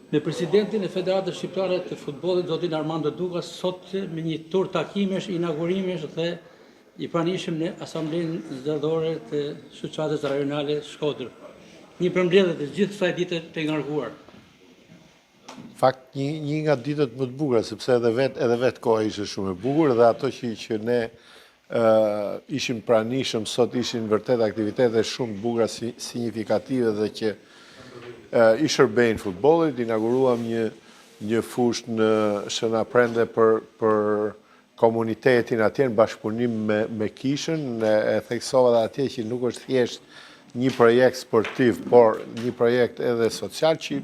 Me presidentin e Federatës Shqiptare të Futbollit, zotin Armando Duka, sot me një tur takimesh, inaugurimesh dhe i pranishëm në Asamblenë Zgjedhore të Shoqatës Rajonale Shkodër. Një përmbledhje të gjithë kësaj dite të ngarkuar. Fakt një një nga ditët më të bukura sepse edhe vet edhe vet koha ishte shumë e bukur dhe ato që që ne ë ishim pranishëm sot ishin vërtet aktivitete shumë të bukura si, sinjifikative dhe që ë i shërbejnë futbollit. Inauguruam një një fushë në Shëna Prende për për komunitetin atje në bashkëpunim me me kishën, e, e theksova dhe atje që nuk është thjesht një projekt sportiv, por një projekt edhe social që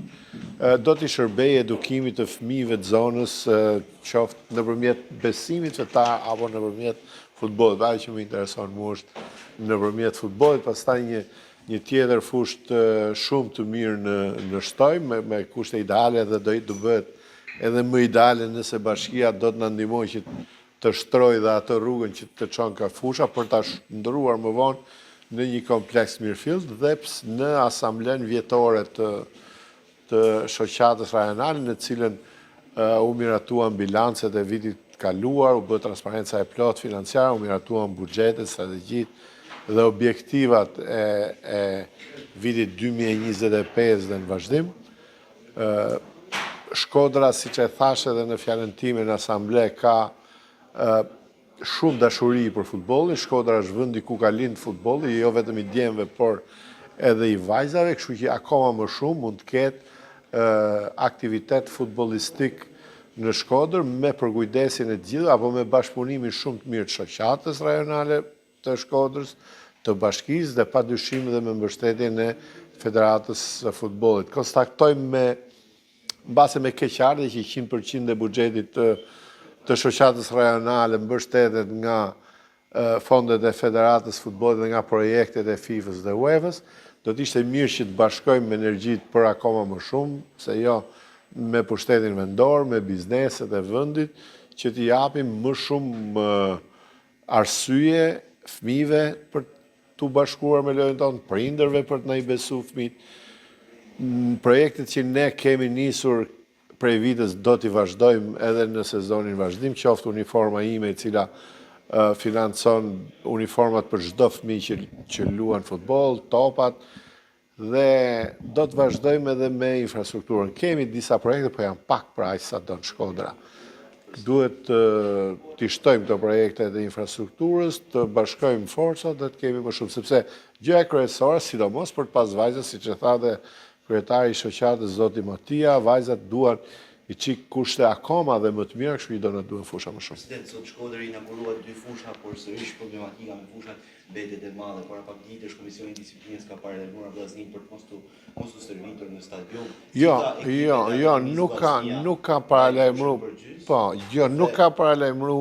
do t'i shërbejë edukimit të fëmijëve të zonës, qoftë nëpërmjet besimit fetar apo nëpërmjet futbollit. Ajo që më intereson mua është nëpërmjet futbollit, pastaj një një tjetër fushë shumë të mirë në në Shtoj me me kushte ideale dhe do të bëhet edhe më ideale nëse bashkia do të na ndihmojë që të shtrojë dhe atë rrugën që të çon ka fusha për ta shndërruar më vonë në një kompleks mirëfilltë dhe në asamblenë vjetore të të shoqatës rajonale në të cilën u miratuan bilancet e vitit të kaluar, u bë transparenca e plotë financiare, u miratuan buxhetet, strategjitë dhe objektivat e, e vitit 2025 dhe në vazhdim. Shkodra, siç e thashë edhe në fjalën time në asamble, ka shumë dashuri për futbollin. Shkodra është vendi ku ka lind futbolli, jo vetëm i djemve, por edhe i vajzave, kështu që akoma më shumë mund të ketë aktivitet futbollistik në Shkodër me përkujdesjen e të gjithëve apo me bashkëpunimin shumë të mirë të shoqatës rajonale të Shkodrës, të bashkisë dhe padyshim dhe me mbështetjen e Federatës së Futbollit. Konstatojmë me mbase me keqardhje që 100% e buxhetit të të shoqatës rajonale mbështetet nga fondet e Federatës së Futbollit dhe nga projektet e FIFA-s dhe UEFA-s. Do të ishte mirë që të bashkojmë energjitë për akoma më shumë, pse jo me pushtetin vendor, me bizneset e vendit, që t'i japim më shumë arsye fëmijëve për t'u bashkuar me lojën tonë, prindërve për të na i besu fëmijët. Projektet që ne kemi nisur prej vitës do t'i vazhdojmë edhe në sezonin vazhdim, qoftë uniforma ime e cila financon uniformat për çdo fëmijë që që luan futboll, topat, Dhe do të vazhdojmë edhe me infrastrukturën. Kemi disa projekte, po janë pak për aq sa don Shkodra. Duhet t'i shtojmë këto projekte të infrastrukturës, të bashkojmë forcat dhe të kemi më shumë, sepse gjëja kryesore, sidomos për të pas vajza, siç e tha dhe kryetari i shoqatës zoti Motia, vajzat duan një çik kushte akoma dhe më të mira, kështu që do na duhen fusha më shumë. President, sot Shkodër inauguruat dy fusha, por sërish problematika me fushat mbetet e madhe. Para pak ditësh Komisioni i Disiplinës ka paralajmëruar Vllazninë për të mos u mos u stërvitur në stadium. Jo, jo, jo, nuk ka nuk ka paralajmëru. Po, jo, nuk ka paralajmëru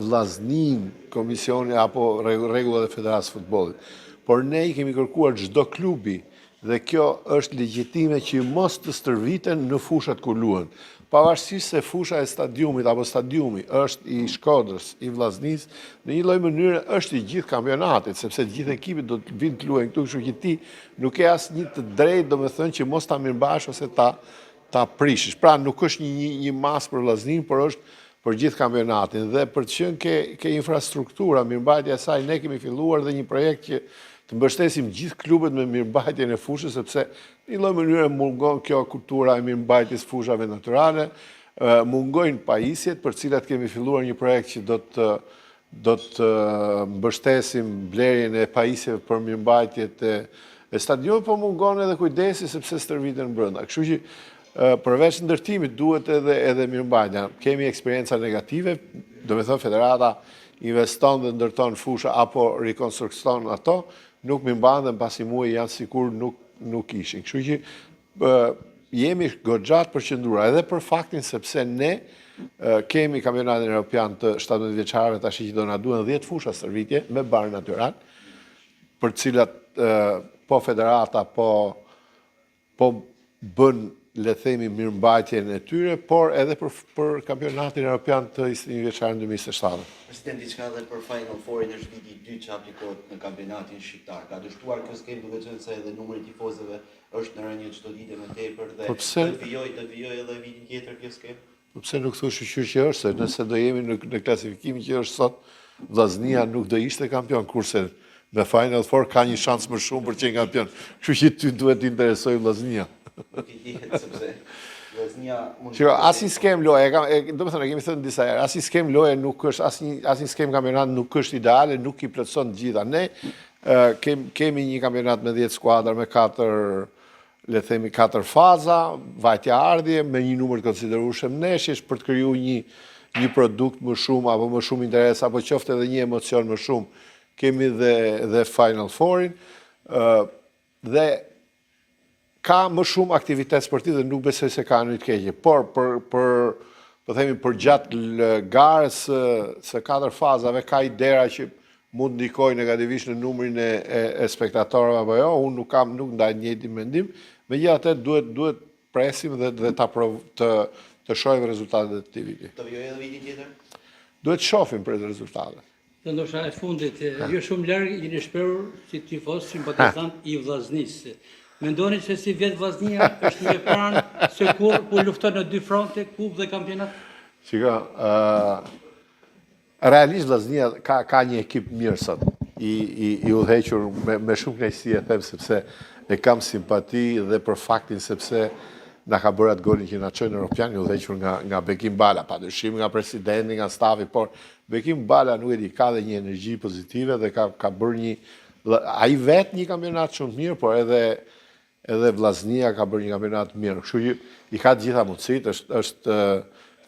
Vllazninë, komisioni apo rregullat e Federatës së Futbollit. Por ne i kemi kërkuar çdo klubi Dhe kjo është legjitime që mos të stërviten në fushat ku luhen. Pavarësisht se fusha e stadiumit apo stadiumi është i Shkodrës, i Vllaznisë, në një lloj mënyre është i gjithë kampionatit, sepse të gjithë ekipet do të vinë të luajnë këtu, kështu që ti nuk ke asnjë të drejtë, domethënë që mos ta mirëmbash ose ta ta prishësh. Pra nuk është një një, një masë për Vllazninë, por është për gjithë kampionatin dhe për të qenë ke ke infrastruktura, mirëmbajtja e saj, ne kemi filluar dhe një projekt që të mbështesim gjithë klubet me mirëmbajtjen e fushës, sepse në një lloj mënyre mungon kjo kultura e mirëmbajtjes fushave natyrale, mungojnë pajisjet për të cilat kemi filluar një projekt që do të do të mbështesim blerjen e pajisjeve për mirëmbajtjet e e stadiumit, po mungon edhe kujdesi sepse stërviten brenda. Kështu që përveç ndërtimit duhet edhe edhe mirëmbajtja. Kemi eksperienca negative, domethënë federata investon dhe ndërton fusha apo rikonstrukton ato, nuk mirëmbahen dhe mbas një muaji janë sikur nuk nuk ishin. Kështu që jemi goxha të përqendruar edhe për faktin sepse ne kemi kampionatin europian të 17 vjeçarëve tash që do na duhen 10 fusha stërvitje me bar natyral, për të cilat po federata po po bën le të themi mirëmbajtjen e tyre, por edhe për për kampionatin europian të 21 vjeçarin 2027. President, diçka edhe për Final Fourin është viti i dytë që aplikohet në kampionatin shqiptar. Ka dështuar kjo skemë duke qenë se edhe numri i tifozëve është në rënie çdo ditë më tepër dhe Po pse- do të vijojë do të vijojë edhe vitin tjetër kjo skemë. Po pse nuk thu shyqyr që është, se nëse do jemi në, në klasifikimin që është sot, Vllaznia nuk do ishte kampion, kurse me Final Four ka një shans më shumë për të qenë kampion. Kështu që ty duhet të interesojë Vllaznia. Nuk i dihet sepse Vllaznia mund Shiko, asnjë skemë loje, e kam, e, do të thënë, e kemi thënë disa herë, asnjë skemë loje nuk është, asnjë asnjë skemë kampionat nuk është ideale, nuk i plotëson të gjitha. Ne ë, kem, kemi një kampionat me 10 skuadra, me 4 le të themi katër faza, vajtja ardhje me një numër të konsiderueshëm ndeshjesh për të krijuar një një produkt më shumë apo më shumë interes apo qoftë edhe një emocion më shumë. Kemi dhe dhe Final Fourin, ë dhe ka më shumë aktivitet sportiv dhe nuk besoj se ka ndonjë të keqe, por për për po themi për gjatë garës së, së katër fazave ka idera që mund ndikojnë negativisht në numrin e, e, e spektatorëve apo jo, unë nuk kam nuk ndaj njëjtin mendim, megjithatë duhet duhet presim dhe dhe ta prov, të të shohim rezultatet e këtij viti. Do vijojë edhe vitin tjetër? Duhet shohim për rezultatet. Dhe ndoshta e fundit, jo shumë larg jeni shprehur si tifoz simpatizant i Vllaznisë. Mendoni se si vjet Vllaznia është më pranë se kur ku lufton në dy fronte, kupë dhe kampionat? Shiko, ë realisht Vllaznia ka ka një ekip mirë sot, i i i udhëhequr me me shumë kënaqësi e them sepse e kam simpati dhe për faktin sepse na ka bërë atë golin që na çoi në Europian, i udhëhequr nga nga Bekim Bala, padyshim nga presidenti, nga stafi, por Bekim Bala nuk e di, ka dhe një energji pozitive dhe ka ka bërë një ai vetë një kampionat shumë të mirë, por edhe edhe Vllaznia ka bërë një kampionat të mirë. Kështu që i ka të gjitha mundësitë, është është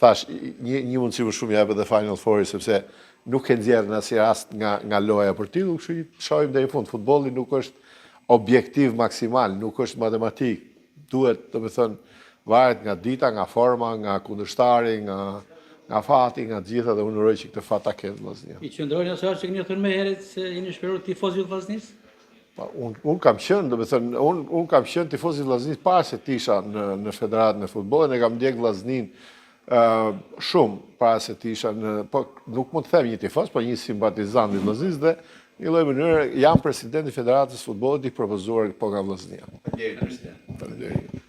thash një një mundësi më shumë jep edhe Final Four sepse nuk e nxjerr në asnjë rast nga nga loja për titull, kështu që shohim deri në fund. Futbolli nuk është objektiv maksimal, nuk është matematik. Duhet, domethënë, varet nga dita, nga forma, nga kundërshtari, nga nga fati, nga të gjitha dhe unë uroj që këtë fat ta ketë Vllaznia. I qëndrojnë asaj që keni thënë më herët se jeni shprehur tifoz i Vllaznisë? Pa, unë un kam qenë, do me thënë, unë un kam qenë tifoz i Vllaznisë para se të isha në, në Federatën e Futbollit, e kam ndjek Vllaznin uh, shumë para se të isha në, po nuk mund të them një tifoz, po një simpatizant i Vllaznisë dhe një lloj mënyre jam president i Federatës së Futbollit i propozuar po nga Vllaznia. Faleminderit president. Faleminderit.